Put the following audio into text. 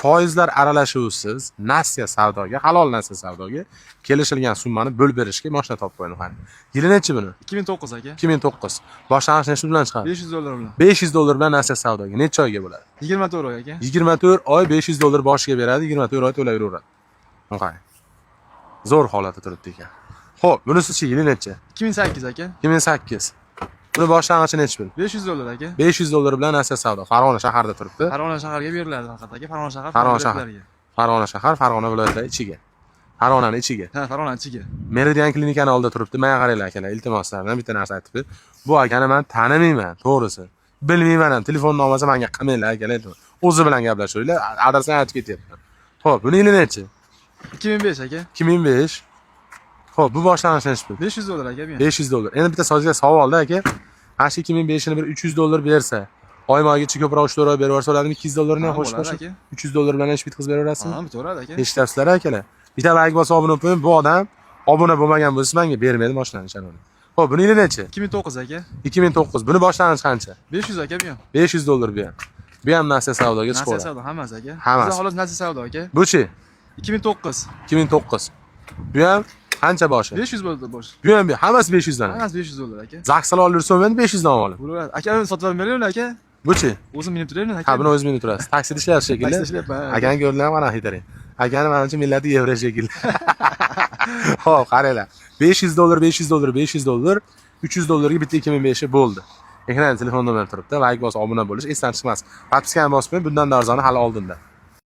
Foizlar aralashuvsiz nasiya savdoga, halol nasiya savdoga kelishilgan summani bo'lib berishga mashina topib qo'ying. Qani. Yili nechi buni? 2009, aka. 2009. Boshlang'ich nechi bilan chiqadi? 500 dollar bilan. 500 dollar bilan nasiya savdoga. Necha oyga bo'ladi? 24 oy, aka. 24 oy 500 dollar boshiga beradi, 24 oy to'layveraveradi. Qani. Zo'r holatda turibdi ekan. Xo'p, bunisi-chi, yili necha? 2008, aka. 2008. Buni boshlang'ichi nechi pul? 500 dollar, aka. 500 dollar bilan nasiya savdo. Farg'ona shaharida turibdi. Farg'ona shaharga beriladi faqat, aka. Farg'ona shahar. Farg'ona shahar. Viloyatlariga. Farg'ona shahar, Farg'ona viloyatlari ichiga. Farg'onani ichiga. Ha, Farg'ona ichiga. Meridian klinikani oldida turibdi. Menga qaranglar, akalar, iltimos, sizlardan bitta narsa aytib. Bu akani men tanimayman, to'g'risi. Bilmayman ham. Telefonni olmasa menga qilmanglar, akalar, iltimos. O'zi bilan gaplashinglar. Adresini aytib ketyapman. Xo'p, buni yili nechi? 2005, aka. 2005. Xo'p, bu boshlang'ich nechi pul? 500 dollar, aka, bu ham. 500 dollar. Endi bitta sozga savolda, aka. Mana shu 2005 ni bir 300 dollar bersa, oyma oygacha ko'proq 3-4 oy berib yuborsa bo'ladimi? 200 dollarni ham Ha, qo'shib bo'ladi, qo'shib aka. 300 dollar bilan ish bitkazib beraverasizmi? Ha, bitaveradi, aka. Eshityapsizlar, akalar. Bitta layk bosib obuna qo'ying. Bu odam obuna bo'lmagan bo'lsa menga bermaydi mashinani, ishonavering. Xo'p, buni yili nechi? 2009, aka. 2009. Buni boshlang'ich qancha? 500, aka, bu ham. 500 dollar bu ham. Bu ham nasiya savdoga Nasiya chiqaveradi. savdo hammasi, aka. Hammasi. Bizda xolos nasiya savdo, aka. Buchi 2009. 2009. Bu ham qancha boshi? 500 bo'ldi bosh. Bu ham hammasi 500 dan. Hammasi 500 dollar, aka. Zaksal olib yursam endi 500 dan olib. Bo'laveradi. Aka, uni sotib olmayman, aka. Buchi? O'zim minib turayman, aka. Ha, buni o'zingiz minib turasiz. Taksida ishlayapsiz shekilli. Taksida ishlayapman. Akani ko'rdilar ham qanaqa hitaring. Akani manimcha millati yevro shekilli. Xo'p, qaranglar. 500 dollar, 500 dollar, 500 dollar, 300 dollarga bitta 2005 bo'ldi. Ekranda telefon nomeri turibdi. Layk bosib obuna bo'lish esdan chiqmas. Подписка ni bosib qo'ying, bundan arzoni hali oldinda.